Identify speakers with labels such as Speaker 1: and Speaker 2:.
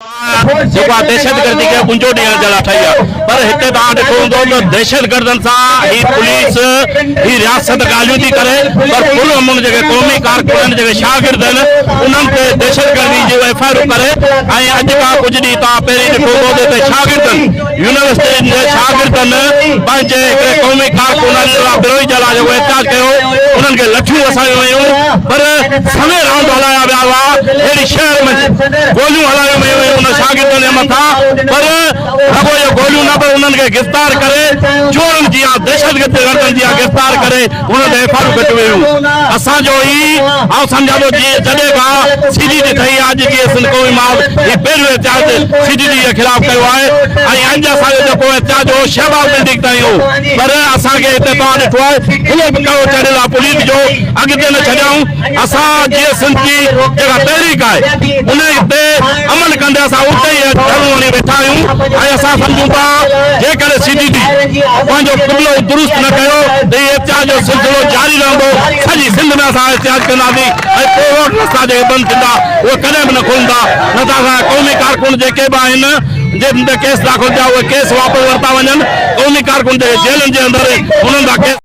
Speaker 1: جيڪو آهي دهشتگردي کي ٻنجو ڏيڻ جي لاء ٺهي آهي پر هتي توهان ڏٺو هوندو ته دهشتگردن سان هي پوليس هي رياست ڳالهيون ٿي ڪري پر پر امن جيڪي قومي ڪارڪن آهن جيڪي شاگرد آهن انهن تي دهشتگردي جون ايف I آرون ڪري ۽ اڄ کان ڪجهه ڏينهن توهان پهرين ڏٺو هوندو ته هتي شاگردن يونيورسٽين جي شاگردن پنهنجي هڪڙي قومي ڪارڪن علي رضا بروهي جي لاء جيڪو احتجاج ڪيو انهن کي لٺيون وسايون ويون پر سوين راؤنڊ هلايا ويا هئا اهڙي شهر ۾ گوليون هلايون ويون هيون انهن شاگردن جي مٿان پر رڳو اهي گوليون نه پر انهن کي گرفتار ڪري چورن جيان دهشتگردن جيان گرفتار ڪري انهن تي ايف I آرون ڪٽيون ويون اسان جو هي آئون سمجهان ٿو جي جڏهن کان سي ٽي ڊي ٺهي آهي اڄ جيئي سنڌ قومي محاذ هي پهريون احتجاج سي ٽي ڊي جي خلاف ڪيو آهي ۽ اڄ اسان جو جيڪو احتجاج هو شهباز بلڊنگ تائين هو پر اسان کي هتي توهان ڏٺو آهي کلو به ڪڙو چڙهيل آهي پوليس جو اڳتي نه ڇڏيائون اسان جيئي سنڌ جي جيڪا تحريڪ آهي ان تي عمل ڪندي اسان اتي ئي ڌرڻو هڻي ويٺا آهيون ۽ اسان سمجهون ٿا جيڪڏهن سي ٽي ڊي پنهنجو قبلو درست نه ڪيو ته هي احتجاج جو سلسلو جاري رهندو سڄي سنڌ ۾ اسان احتجاج ڪنداسين ۽ پوء روڊ رستا جيڪي بند ٿيندا اهي ڪڏهن به نه کلندا نه ته اسان جا قومي ڪارڪن جيڪي به آهن جن تي ڪيس داخل ٿيا اهي ڪيس واپس ورتا وڃن قومي ڪارڪن جيڪي جيلن جي اندر انهن تان ڪيس.